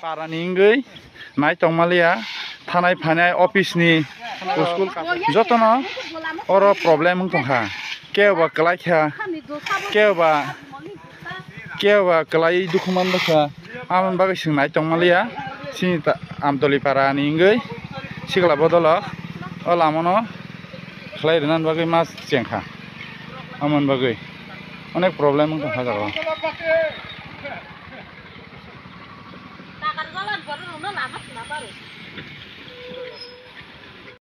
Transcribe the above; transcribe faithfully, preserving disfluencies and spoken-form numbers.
Parani wngwi nai tongmaliya, thanai phainai office ni, school jotono oro problem wng tongkha. Kebo kwlai kha, kebo kebo kwlai dukhu man bwkha. Aboni bagwi chwng nai tongmaliya. Chini ta-, Amtoli para ni wngwi sikla bodolo o lama no khlai rwna bagwi ma chengkha. Amoni bagwi onek problem wng tongkha jaga o.